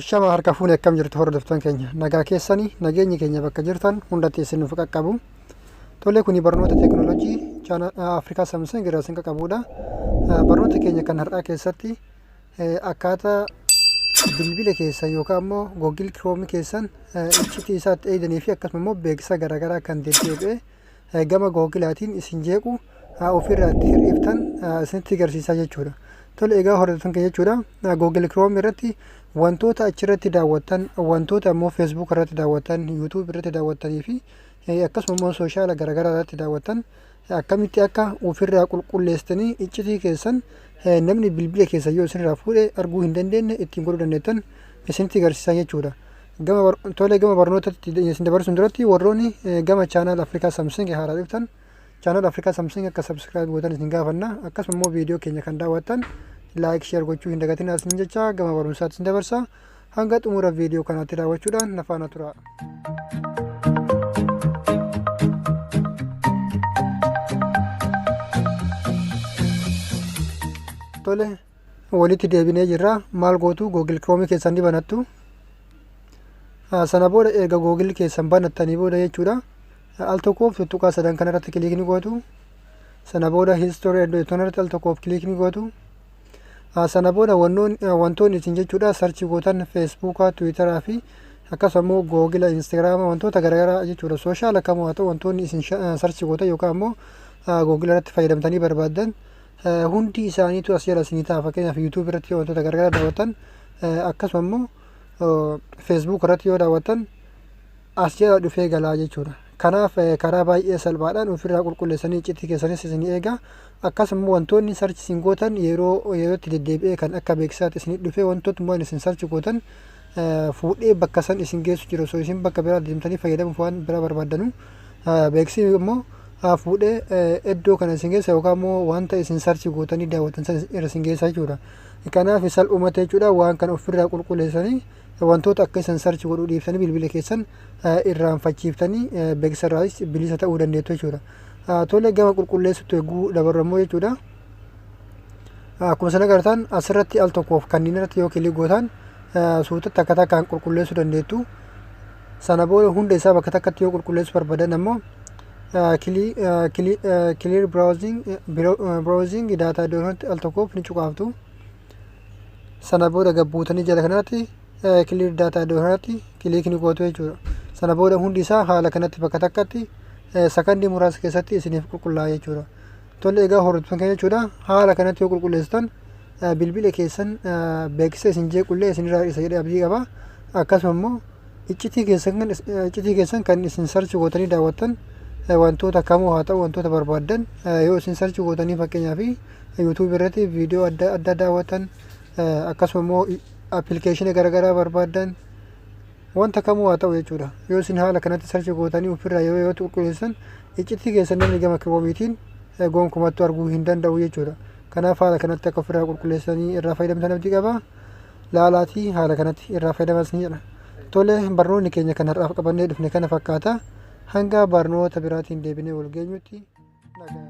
Ashama harka fuune, akkam jirtu hordoftoon keenya? Nagaa keessanii? Nageenyi keenya bakka jirtan hundatti isin nuuf qaqqabu. Tole, kuni barnoota teekinooloojii Afrikaa Samsung irraa isin qaqqabudha. Barnoota keenya kan har'aa keessatti akkaataa bilbila keessan yookaan immoo Google Chrome keessan iccitii isaatti eegdanii fi akkasuma immoo beeksisa garaagaraa kan deddeebi'ee gama Googilaatiin isin jeequ ofirraa itti hir'iftan isinitti agarsiisaa jechuudha. Tole egaa hordoftoon keenya jechuudha, Google Chrome irratti wantoota achirratti daawwattan, wantoota immoo Facebook irratti daawwattan, YouTube irratti daawwattanii fi akkasuma immoo social garaagaraa irratti daawwattan akkamitti akka ofirraa qulqulleessitanii iccitii keessan namni bilbila keessan yoo isinirraa fuudhe arguu hin dandeenye ittiin godhuu dandeettan isinitti agarsiisaa jechuudha. Gama tolee, gama barnootatti isin dabarsuun duratti warroonni gama channel Afrikaa Samsung haaraa dhuftan channel Afrikaa Samsung akka subscribe gootan isin gaafanna. Akkasuma immoo viidiyoo keenya kan daawwattan like, share gochuu hin dagatinaa isin jecha gama barumsaatti isin dabarsa. Hanga xumura viidiyoo kanaatti daawwachuudhaan na faana tura. Tole, walitti deebinee jirra. Maal gootu? Google Chrome keessan ni banattu. Sana booda erga Google keessan banattanii booda jechuudha, al tokkoof tuttuqaa sadan kanarratti click ni gootu. Sana booda history iddoo irratti al tokkoof click ni gootu. Sana booda wantoonni isin jechuudha search gootan Feesbuukaa, Tiwiitaraa fi akkasuma immoo Googila, Instagiraama, wantoota garaagaraa jechuudha. Social kamuu haa ta'u, wantoonni isin search gootan yookaan immoo Googila irratti fayyadamtanii barbaaddan hundi isaaniitu as jala isinii ta'a. Fakkeenyaaf, YouTube irratti wantoota garaagaraa daawwattan, akkasuma immoo Facebook irratti yoo daawwattan as jala dhufee galaa jechuudha. Kanaaf karaa baay'ee salphaadhaan ofirraa qulqulleessanii iccitii keessanis isin eega. Akkasuma wantoonni search isin gootan yeroo yerootti deddeebi'ee kan akka beeksisaatti isin dhufee wantoota isin search gootan fuudhee bakka san isin geessu jira. Osoo isin bakka biraa deemtanii fayyadamuuf waan biraa barbaaddanu beeksisni immoo fuudhee iddoo kana isin geessa yookaan immoo wanta isin search gootanii daawwatan san irra isin geessa jechuudha. Kanaaf salphumatti jechuudha waan kana ofirraa qulqulleessanii wantoota akka isin search godhuu dhiiftanii bilbila keessan irraanfachiiftanii beeksisa irraas bilisa ta'uu dandeettu jechuudha. Tole, gama qulqulleessutti eeguu dabarru immoo jechuudha. Akkuma isin agartan asirratti al tokkoof kanneen irratti yoo click gootan suutatti akka takkaan qulqulleessuu dandeettu. Sana booda hunda isaa bakka takkatti yoo qulqulleessuu barbaadan ammoo clear browsing data iddoo kanatti al tokkoof ni cuqaaftu. Sana booda gabbuutanii jala kanatti clear data iddoo kanatti click ni gootu jechuudha. Sana booda hundi isaa haala kanatti bakka takkatti sakandii muraasa keessatti isiniif qulqullaa'a jechuudha. Tole egaa hordoftoota keenya jechuudha, haala kanatti yoo qulqulleessitan bilbila keessan beeksisa isin jeequllee isinirraa isa jedhee abdii qaba. Akkasuma immoo iccitii keessan kan isin search gootanii daawwattan wantoota kamuu haa ta'u, wantoota barbaaddan yoo isin search gootanii, fakkeenyaaf YouTube irratti viidiyoo adda addaa daawwattan, akkasuma immoo appilikeeshinii garaagaraa barbaaddan, wanta kamuu haa ta'u jechuudha. Yoo isin haala kanatti search gootanii ofirraa yeroo yerootti qulqulleessan iccitii keessan namni gama Chromeiitiin gonkumattuu arguu hin danda'u jechuudha. Kanaaf haala kanatti akka ofirraa qulqulleessanii irraa fayyadamtan abdii qaba. Laalaatii haala kanatti irraa fayyadamas ni jedha. Tole, barnoonni keenya kan har'aaf qabannee dhufne kana fakkaata. Hanga barnoota biraatiin deebinee wal geenyutti nagaa.